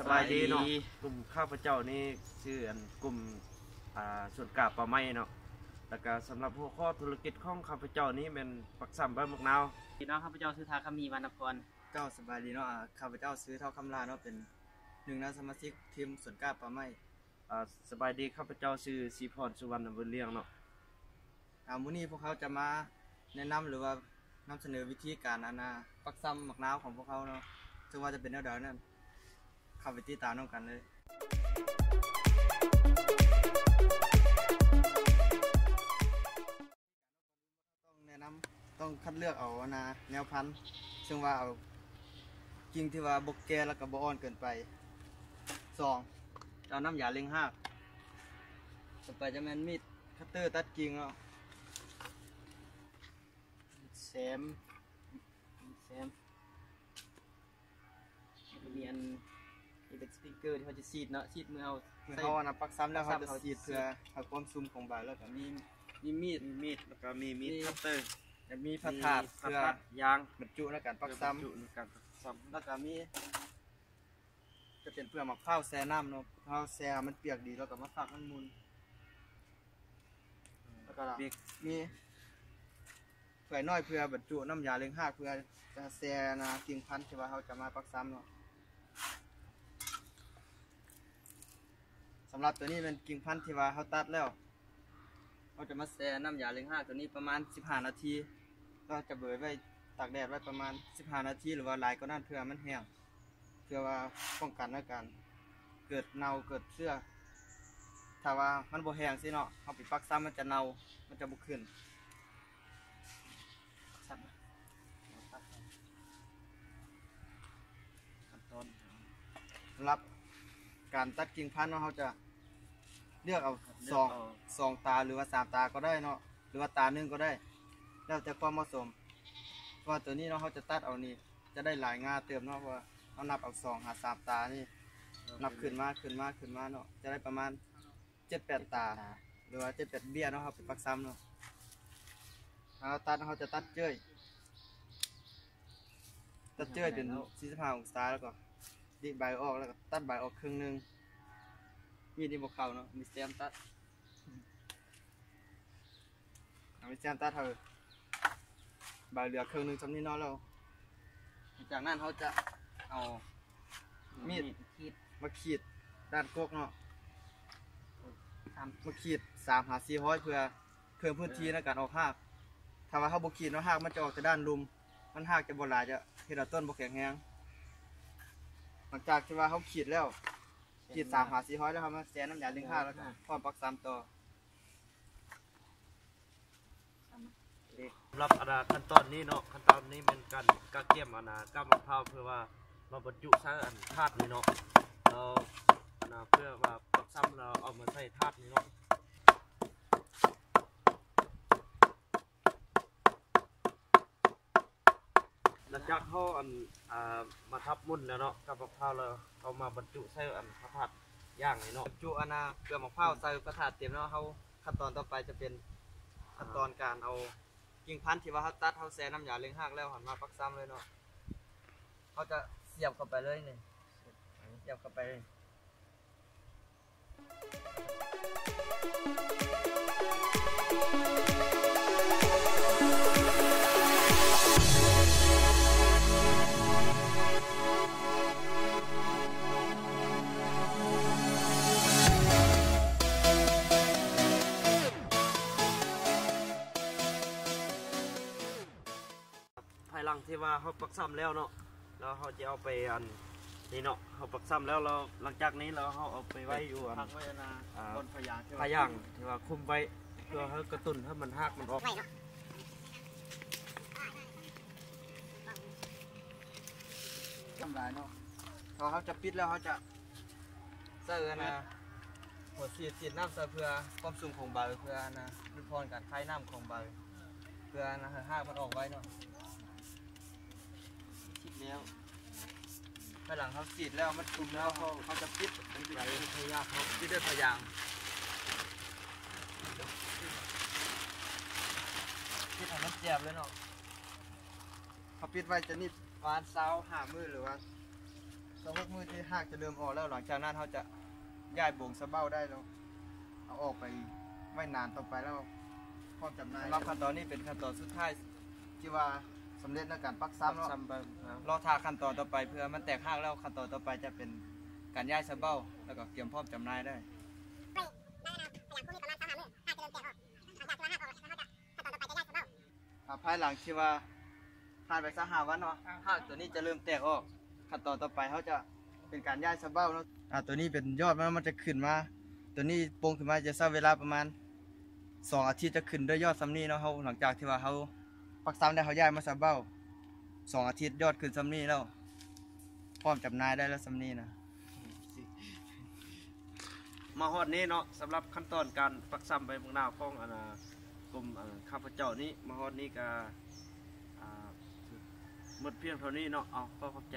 ສະບາຍດີເນາະ ກຸ່ມຂ້າພະເຈົ້ານີ້ຊື່ອັນກຸ່ມ ອ່າ ສວນກ້າປ່າໄມ້ເນາະ ແລ້ວກະສຳລັບຫົວຂໍ້ທຸລະກິດຂອງຂ້າພະເຈົ້ານີ້ແມ່ນປັກຊຳໃບໝາກນາວ. ດີເນາະ ຂ້າພະເຈົ້າຊື່ ທາຄາມີ ວັນນະພອນ. ເຈົ້າ ສະບາຍດີເນາະ ອາ ຂ້າພະເຈົ້າຊື່ ທ້າວຄຳລາເນາະ ເປັນໜຶ່ງໃນສະມາຊິກທີມສວນກ້າປ່າໄມ້. ອາ ສະບາຍດີ ຂ້າພະເຈົ້າຊື່ ສີພອນ ສຸວັນນະບຸນລ້ຽງເນາະ. ອາ ມື້ນີ້ພວກເຮົາຈະມາແນະນຳ ຫຼືວ່ານຳສະເໜີວິທີການ ອັນນາ ປັກຊຳໝາກນາວຂອງພວກເຮົາເນາະ ເຊິ່ງວ່າຈະເປັນແນວໃດນັ້ນ ເຂົ້າໄປຕິດຕາມນຳກັນເລີຍ. ຕ້ອງແນະນຳ ຕ້ອງຄັດເລືອກເອົາ ອັນນາ ແນວພັນ ເຊິ່ງວ່າເອົາກິ່ງທີ່ວ່າບໍ່ແກ່ ແລ້ວກໍບໍ່ອ່ອນເກີນໄປ. ສອງ ເອົານ້ຳຢາເລັ່ງຮາກ. ຕໍ່ໄປຈະແມ່ນມີດຄັດເຕີຕັດກິ່ງເນາະ ແຊມ ແຊມ ແລ້ວກໍມີອັນ ນີ້ເປັນສະປຣິງເກີທີ່ເຮົາຈະສີດເນາະ ສີດເມື່ອເຮົາ ເມື່ອເຮົາ ອັນນາ ປັກຊຳແລ້ວ ເຮົາຈະສີດເພື່ອໃຫ້ຄວາມຊຸ່ມຂອງໃບ ແລ້ວກໍມີ ມີມີດ ມີມີດ ແລ້ວກໍມີມີດຄັດເຕີ ແລະ ມີຜ້າຖາດ ມີຜ້າຖາດ ເພື່ອ ຢາງ ບັນຈຸໃນການປັກຊຳ ບັນຈຸໃນການປັກຊຳ ແລ້ວກໍມີ ຈະເປັນເປືອກໝາກພ້າວແຊ່ນ້ຳເນາະ ເຮົາແຊ່ໃຫ້ມັນປຽກດີ ແລ້ວກໍມາຟັກໃຫ້ມັນໝຸ່ນ ແລ້ວກໍມີ ຖ້ວຍນ້ອຍເພື່ອບັນຈຸນ້ຳຢາເລັ່ງຮາກ ເພື່ອຈະແຊ່ນາກິ່ງພັນທີ່ວ່າເຮົາຈະມາປັກຊຳເນາະ. ສຳລັບໂຕນີ້ແມ່ນກິ່ງພັນທີ່ວ່າເຮົາຕັດແລ້ວ ເຮົາຈະມາແຊ່ນ້ຳຢາເລັ່ງຮາກໂຕນີ້ປະມານສິບຫ້ານາທີ ແລ້ວຈະເບີໄວ້ຕາກແດດໄວ້ປະມານສິບຫ້ານາທີ ຫຼືວ່າຫຼາຍກວ່ານັ້ນ ເພື່ອໃຫ້ມັນແຫ້ງ. ເພື່ອວ່າປ້ອງກັນໃນການເກີດເນົ່າເກີດເຊື້ອ ຖ້າວ່າມັນບໍ່ແຫ້ງຊີ້ເນາະ ເຮົາໄປປັກຊຳມັນຈະເນົ່າ ມັນຈະບໍ່ຂຶ້ນ. ຂັ້ນຕອນ ສຳລັບການຕັດກິ່ງພັນເນາະ ເຮົາຈະເລືອກເອົາ ເລືອກເອົາ ສອງ ສອງຕາ ຫຼືວ່າສາມຕາກໍໄດ້ເນາະ ຫຼືວ່າຕາໜຶ່ງກໍໄດ້ ແລ້ວແຕ່ຄວາມເໝາະສົມ ເພາະວ່າໂຕນີ້ເນາະ ເຮົາຈະຕັດເອົານີ້ ຈະໄດ້ຫຼາຍງ່າເຕີບເນາະ ເພາະວ່າເຮົານັບເອົາສອງຫາສາມຕານີ້ ເອົາ ນັບຂຶ້ນມາ ຂຶ້ນມາ ຂຶ້ນມາເນາະ ຈະໄດ້ປະມານເຈັດແປດຕາ ເຈັດແປດຕາ ຫຼືວ່າເຈັດແປດເບ້ຍເນາະ ເຮົາໄປປັກຊຳເນາະ. ເຮົາຕັດ ເຮົາຈະຕັດເຈີ້ຍ ຕັດເຈີ້ຍເປັນສີ່ສິບຫ້າອົງສາ ແລ້ວກໍດິກໃບອອກ ແລ້ວກໍຕັດໃບອອກເຄິ່ງໜຶ່ງ. ມີດນີ້ບໍ່ເຂົ້າເນາະ ມີດແຊມຕັດ. ເອົາມີດແຊມຕັດເອົາໃບເຫຼືອເຄິ່ງໜຶ່ງຊ່ຳນີ້ເນາະ ແລ້ວຈາກນັ້ນເຮົາຈະເອົາມີດ ມີດ ມາຂີດດ້ານກົກເນາະ ສາມ ມາຂີດສາມຫາສີ່ຮ້ອຍ ເພື່ອເພີ່ມພື້ນທີ່ໃນການອອກຮາກ. ຖ້າວ່າເຮົາບໍ່ຂີດເນາະ ຮາກມັນຈະອອກແຕ່ດ້ານລຸ່ມ ມັນຮາກຈະບໍ່ຫຼາຍ ຈະເຮັດໃຫ້ຕົ້ນບໍ່ແຂງແຮງ. ຫຼັງຈາກທີ່ວ່າເຮົາຂີດແລ້ວ ຂີດສາມຫາສີ່ຮ້ອຍ ແລ້ວເຮົາມາແຊ່ນ້ຳຢາເລັ່ງຮາກ ແລ້ວກໍພ້ອມປັກຊຳຕໍ່. ສຳລັບອັນນາ ຂັ້ນຕອນນີ້ເນາະ ຂັ້ນຕອນນີ້ແມ່ນການກະກຽມອັນນາ ກ້າມະພ້າວ ເພື່ອວ່າມາບັນຈຸໃສ່ອັນຖາດນີ້ເນາະ ແລ້ວອັນນາ ເພື່ອວ່າປັກຊຳແລ້ວເອົາມາໃສ່ຖາດນີ້ເນາະ. ຫຼັງຈາກເຮົາອັນ ອ່າ ມາທັບໝຸ່ນແລ້ວເນາະ ກັບບັກພ້າວແລ້ວ ເຮົາມາບັນຈຸໃສ່ອັນພະທາດຢ່າງນີ້ເນາະ ບັນຈຸອັນນາ ເປືອກໝາກພ້າວໃສ່ພະທາດເຕັມເນາະ. ເຮົາ ຂັ້ນຕອນຕໍ່ໄປຈະເປັນ ອ່າ ຂັ້ນຕອນການເອົາກິ່ງພັນທີ່ວ່າເຮົາຕັດ ເຮົາແຊ່ນ້ຳຢາເລັ່ງຮາກແລ້ວ ເຮົາມາປັກຊຳເລີຍເນາະ. ເຮົາຈະສຽບເຂົ້າໄປເລີຍນີ້ ສຽບເຂົ້າໄປເລີຍ. ພາຍຫຼັງທີ່ວ່າເຮົາປັກຊຳແລ້ວເນາະ ແລ້ວເຮົາຈະເອົາໄປອັນນີ້ເນາະ ເຮົາປັກຊຳແລ້ວ ແລ້ວຫຼັງຈາກນີ້ແລ້ວເຮົາເອົາໄປໄວ້ຢູ່ອັນ ພັກໄວ້ອັນນາ ອ່າ ບ່ອນຜ້າຢາງທີ່ວ່າ ຜ້າຢາງທີ່ວ່າຄຸມໄວ້ ເພື່ອໃຫ້ກະຕຸ້ນໃຫ້ມັນຮາກມັນອອກ ທຳລາຍເນາະ. ພໍເຮົາຈະປິດແລ້ວ ເຮົາຈະໃສ່ອັນນາ ຫົວສີດ ສີດນ້ຳໃສ່ເພື່ອຄວາມຊຸ່ມຂອງໃບ ເພື່ອອັນນາ ຫຼຸດຜ່ອນການຄາຍນ້ຳຂອງໃບ ເພື່ອອັນນາ ໃຫ້ຮາກມັນອອກໄວເນາະ. ສີດແລ້ວ ພາຍຫຼັງເຮົາສີດແລ້ວ ມັນຊຸ່ມແລ້ວ ເຮົາ ເຮົາຈະປິດ ປິດດ້ວຍຜ້າຢາງ ເຮົາປິດດ້ວຍຜ້າຢາງ ປິດໃຫ້ມັນແຈບເລີຍເນາະ. ເຮົາປິດໄວ້ຈະນິດປະມານຊາວຫ້າມື້ ຫຼືວ່າຊ ຫົກມື້ທີ່ຮາກຈະເລີ່ມອອກແລ້ວ ຫຼັງຈາກນັ້ນເຮົາຈະຍ້າຍບົງສະເບົ້າໄດ້ແລ້ວ ເອົາອອກໄປໄວ້ນານຕໍ່ໄປແລ້ວ ພ້ອມຈຳໜ່າຍ. ສຳລັບຂັ້ນຕອນນີ້ເປັນຂັ້ນຕອນສຸດທ້າຍທີ່ວ່າສຳເລັດໃນການປັກຊຳເນາະ ລໍຖ້າຂັ້ນຕອນຕໍ່ໄປ ເພື່ອມັນແຕກຮາກແລ້ວ ຂັ້ນຕອນຕໍ່ໄປຈະເປັນການຍ້າຍສະເບົ້າ ແລ້ວກໍກຽມພ້ອມຈຳໜ່າຍໄດ້. ພາຍຫຼັງທີ່ວ່າຜ່ານໄປຊາວຫ້າວັນເນາະ ຮາກຕົວນີ້ຈະເລີ່ມແຕກອອກ ຂັ້ນຕອນຕໍ່ໄປເຮົາຈະເປັນການຍ້າຍສະເບົ້າເນາະ. ອາ ຕົວນີ້ເປັນຍອດມັນ ມັນຈະຂຶ້ນມາ ຕົວນີ້ປົ່ງຂຶ້ນມາຈະໃຊ້ເວລາປະມານສອງອາທິດ ຈະຂຶ້ນດ້ວຍຍອດຊ່ຳນີ້ເນາະ. ເຮົາ ຫຼັງຈາກທີ່ວ່າເຮົາປັກຊຳແລ້ວ ເຮົາຍ້າຍມາສະເບົ້າ ສອງອາທິດຍອດຂຶ້ນຊ່ຳນີ້ແລ້ວ ພ້ອມຈຳໜ່າຍໄດ້ແລ້ວຊ່ຳນີ້ນະ. ມາຮອດນີ້ເນາະ ສຳລັບຂັ້ນຕອນການປັກຊຳໃບບັກນາວຂອງ ອັນ ກົມ ອັນ ຂ້າພະເຈົ້ານີ້ ມາຮອດນີ້ກະ ອາ ໝົດພຽງເທົ່ານີ້ເນາະ. ເອົາ ຂໍຂອບໃຈ.